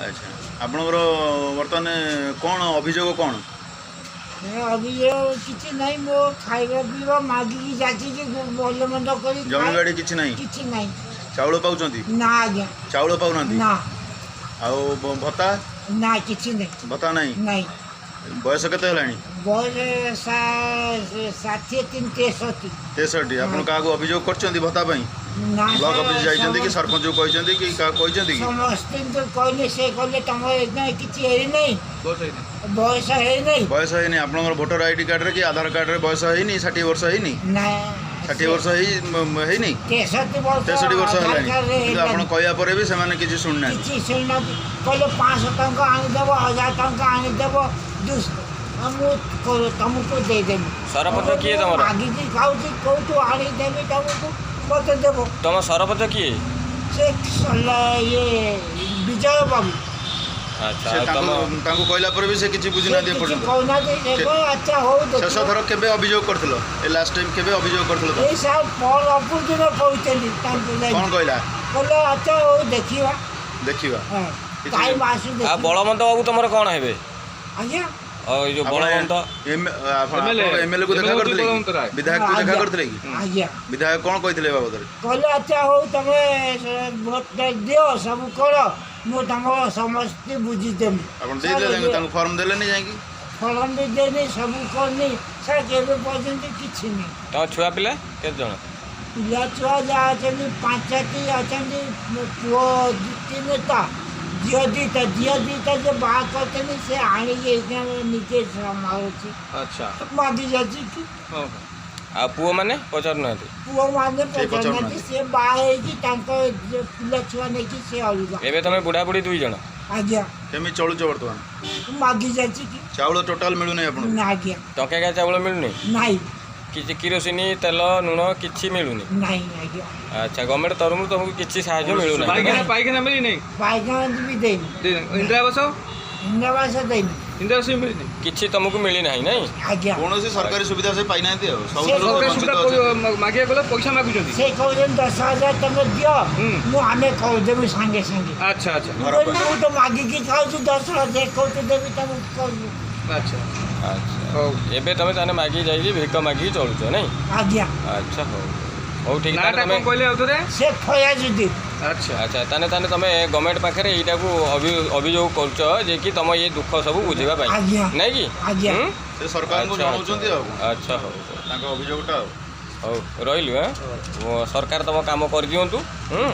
ଆଚ୍ଛା, ଆପଣଙ୍କର ବର୍ତ୍ତମାନ କ'ଣ ଅଭିଯୋଗ କ'ଣ? ଏ ଅଭିଯୋଗ କିଛି ନାହିଁ। ମୋ ଖାଇବା ପିଇବା ମାଗିକି ଯାଚିକି ଭଲ ମନ୍ଦ କରି। ଜମି ବାଡ଼ି କିଛି ନାହିଁ? କିଛି ନାହିଁ। ଚାଉଳ ପାଉଛନ୍ତି? ନା ଆଜ୍ଞା। ଚାଉଳ ପାଉନାହାନ୍ତି? ନା। ଆଉ ଭତ୍ତା? ନା, କିଛି ନାହିଁ। ଭତ୍ତା ନାହିଁ? ନାହିଁ। ବୟସ କେତେ ହେଲାଣି? ବୟସ 63, 63। 63। ଆପଣ କାହାକୁ ଅଭିଯୋଗ କରିଛନ୍ତି ଭତ୍ତା ପାଇଁ? ନା। ବ୍ଲକ ଅଫିସ ଯାଇଛନ୍ତି କି ସରପଞ୍ଚକୁ କହିଛନ୍ତି କି କାହାକୁ କହିଛନ୍ତି କି? ସମସ୍ତଙ୍କୁ କହିଲେ, ସେ କହିଲେ ତମର ଏଯାଏଁ କିଛି ହେଇନାହିଁ, ବୟସ ହେଇନାହିଁ। ବୟସ ହେଇନି। ଆପଣଙ୍କର ଭୋଟର ଆଇଡି କାର୍ଡରେ କି ଆଧାର କାର୍ଡରେ ବୟସ ହେଇନି? 60 ବର୍ଷ ହେଇନି? ନା। 60 ବର୍ଷ ହେଇନି? 63 ବର୍ଷ। 63 ବର୍ଷ ଆଧାର ହେଲାଣି। କାର୍ଡରେ କିନ୍ତୁ ଆପଣ ହେଲାଣି। କହିବା ପରେ ବି ସେମାନେ କିଛି ଶୁଣିନାହାନ୍ତି? କିଛି ଶୁଣିନାହାନ୍ତି। କହିଲେ 500 ଟଙ୍କା ଆଣିଦେବ, 1000 ଟଙ୍କା ଆଣିଦେବ, 200, ଆଉ ମୁଁ ତମକୁ ଦେଇଦେବି। ସରପଞ୍ଚ କିଏ ତମର? ମାଗିକି ଖାଉଛି, କୋଉଠୁ ଆଣିଦେବି ତମକୁ? ମତେ ଦେବ। ତମ ସରପଞ୍ଚ କିଏ? ସେ ଇଏ ବିଜୟ ବାବୁ। ଆଚ୍ଛା। ସେ ଆଉ ତମ ତାଙ୍କୁ କହିଲା ପରେ ବି ସେ କିଛି ସେ ବୁଝିନାହାନ୍ତି କିଛି ଏପର୍ଯ୍ୟନ୍ତ? କହୁନାହାନ୍ତି। ସେ କହେ, ଆଚ୍ଛା ହଉ ଶେଷ ଦେଖିବା। ଥର କେବେ ଅଭିଯୋଗ କରିଥିଲ? ଏ ଲାଷ୍ଟ ଟାଇମ୍ କେବେ ଅଭିଯୋଗ କରିଥିଲ ତମେ? ଏଇ ସାର୍, ପର ଅପରଦିନ କହୁଛନ୍ତି ତାଙ୍କୁ କ'ଣ ଯାଇକି। କହିଲା? କହିଲେ ଆଚ୍ଛା ହଉ ଦେଖିବା। ଦେଖିବା। ହଁ। କିଛି ଟାଇମ୍ ଆସୁ ଆଉ ଦେଖିବା। ବଳବନ୍ତ ବାବୁ ତମର କ'ଣ ହେବେ? ଆଜ୍ଞା। ଆଉ ଏଇ ଯୋଉ ବଳବନ୍ତ। ଆପଣ ଏମଏଲଏ କୁ ଦେଖା କରିଥିଲେ କି? ବିଧାୟକକୁ ଦେଖା କରିଥିଲେ କି? ଆଜ୍ଞା। ବିଧାୟକ କ'ଣ କହିଥିଲେ ଏ ବାବଦରେ? କହିଲେ ଆଚ୍ଛା ହଉ, ତମେ ଭୋଟ ଦିଅ, ସବୁ କର, ମୁଁ ତମର ସମସ୍ତେ ବୁଝିଦେବି। ଆପଣ ଦେଇଥିଲେ ତାଙ୍କୁ? ତାଙ୍କୁ ଫର୍ମ ଦେଲେନି ଯାଇକି? ଫର୍ମ ବି ଦେନି, ସବୁ କରିନି ସାର୍, କେବେ ପର୍ଯ୍ୟନ୍ତ କିଛି ନାହିଁ। ତମ ଛୁଆ ପିଲା କେତେ ଜଣ? ପିଲା ଛୁଆ ଯାହା ଅଛନ୍ତି ପାଞ୍ଚଟି ଅଛନ୍ତି। ମୋ ପୁଅ ତିନିଟା, ଝିଅ 2ଟା। ଝିଅ 2ଟା ଯେ ବାହା କରିଛନ୍ତି, ସେ ଆଣିକି ଏଇଠି ନିଜେ ସମ୍ଭାଳୁଛି। ମାଗି ଯାଉଛି କି। ଆଉ ପୁଅମାନେ ପଚାରୁନାହାନ୍ତି? ପୁଅମାନେ ସେ ପଚାରୁନାହାନ୍ତି। ପଚାରୁନାହାନ୍ତି। ସେ ବାହା ହେଇକି ତାଙ୍କ ଯେ ପିଲା ଛୁଆ ନେଇକି ସେ ଅଲଗା। ଏବେ ତମେ ବୁଢ଼ା ବୁଢ଼ୀ ଦୁଇ ଜଣ? ଆଜ୍ଞା। କେମିତି ଚଳୁଛ ବର୍ତ୍ତମାନ? ମାଗି ଯାଉଛି କି। ଚାଉଳ ଟୋଟାଲ ମିଳୁନି ଆପଣଙ୍କୁ? ନା ଆଜ୍ଞା। ଟଙ୍କାକିଆ ଚାଉଳ ମିଳୁନି? ନାଇଁ। କିଛି କିରୋସିନି ତେଲ ଲୁଣ କିଛି ମିଳୁନି? ନାଇଁ ଆଜ୍ଞା। ଆଚ୍ଛା, ଗଭର୍ଣ୍ଣମେଣ୍ଟ ତରଫରୁ ତମକୁ କିଛି ସାହାଯ୍ୟ ମିଳୁନାହିଁ? ପାଇଖାନା, ପାଇଖାନା ମିଳିନି? ପାଇଖାନା ବି ଦେଇନି। ଇନ୍ଦିରା ଆବାସ? ଇନ୍ଦିରାବାସ ଦେଇନି। ଇନ୍ଦିରା ଆବାସ ବି ମିଳିନି? କିଛି ତମକୁ ମିଳିନାହିଁ, ନାଇଁ? ଆଜ୍ଞା। କୌଣସି ସରକାରୀ ସୁବିଧା ସେ ପାଇନାହାନ୍ତି ଆଉ ସେ ସବୁଥିରୁ ସରକାରୀ ବଞ୍ଚିତ ସୁବିଧା ଅଛନ୍ତି। ମାଗିବାକୁ ଗଲେ ପଇସା ମାଗୁଛନ୍ତି। ସେ କହୁଛନ୍ତି 10,000 ତମେ ଦିଅ, ମୁଁ ଆମେ କରିଦେବୁ ସାଙ୍ଗେ ସାଙ୍ଗେ। ଆଚ୍ଛା ଆଚ୍ଛା ମୁଁ ଘର କହିଲି, ପାଇଁ। ମୁଁ ତ ମାଗିକି ଖାଉଛି, 10,000 କୋଉଠୁ ଦେବି ତମକୁ କହିବୁ? ଆଚ୍ଛା। ଆଚ୍ଛା। ହଉ। ଏବେ ତମେ ତାହେଲେ ମାଗିକି ଯାଇକି ଭିକ ମାଗିକି ଚଳୁଛ, ନାଇଁ? ଆଜ୍ଞା। ଆଚ୍ଛା, ହଉ ହଉ, ଠିକ୍। ତାହେଲେ ନାଁଟା ତମେ କ'ଣ କହିଲେ ଆଉ ଥରେ? ସେ ଫୟାଜୁଦ୍ଦିନ। ଆଚ୍ଛା। ଆଚ୍ଛା, ତାହେଲେ ତମେ ଗଭର୍ଣ୍ଣମେଣ୍ଟ ପାଖରେ ଏଇଟାକୁ ଅଭିଯୋଗ କରୁଛ ଯେ କି ତମ ଇଏ ଦୁଃଖ ସବୁ ବୁଝିବା ପାଇଁ? ଆଜ୍ଞା। ନାଇଁ କି? ଆଜ୍ଞା। ହୁଁ? ସେ ସରକାରଙ୍କୁ ଆଚ୍ଛା, ଜଣାଉଛନ୍ତି ଆଉ କଣ। ଆଚ୍ଛା, ହଉ ହଉ। ତାଙ୍କ ଅଭିଯୋଗଟା ଆଉ। ହଉ, ରହିଲୁ। ହଁ, ସରକାର ତମ କାମ କରିଦିଅନ୍ତୁ। ହୁଁ।